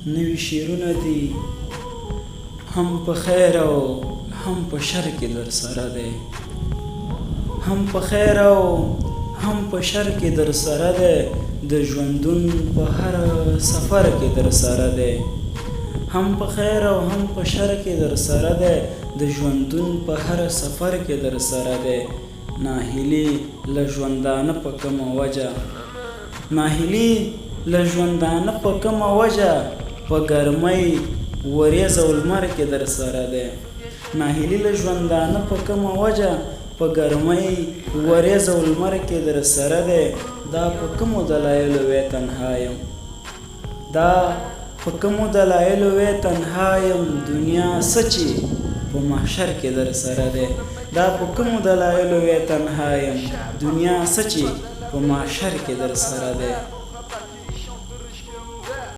نوي شعرونه دي. هم په خیر او هم په شر کې درسره دی، هم په خیر او هم په شر کې درسره دی، د ژوندون په هر سفر کې درسره دی. هم په خیر او هم په شر کې درسره دی، د ژوندون په هر سفر کې درسره دی. ناهیلي له ژوندانه په کومه وجه، ناهیلي له ژوندانه په کومه وجه، په ګرمۍ ورېځ او لمر کې درسره دی. ناهیلي له ژوندانه په کومه وجه، په ګرمۍ ورېځ او لمر کې درسره دی. دا په کومو دلایلو وې تنها یم، دا په کومو دلایلو وې تنها یم، دنیا څه چې په محشر کې درسره دی. دا په کومو دلایلو وې تنها یم، دنیا څه چې په محشر کې درسره دی.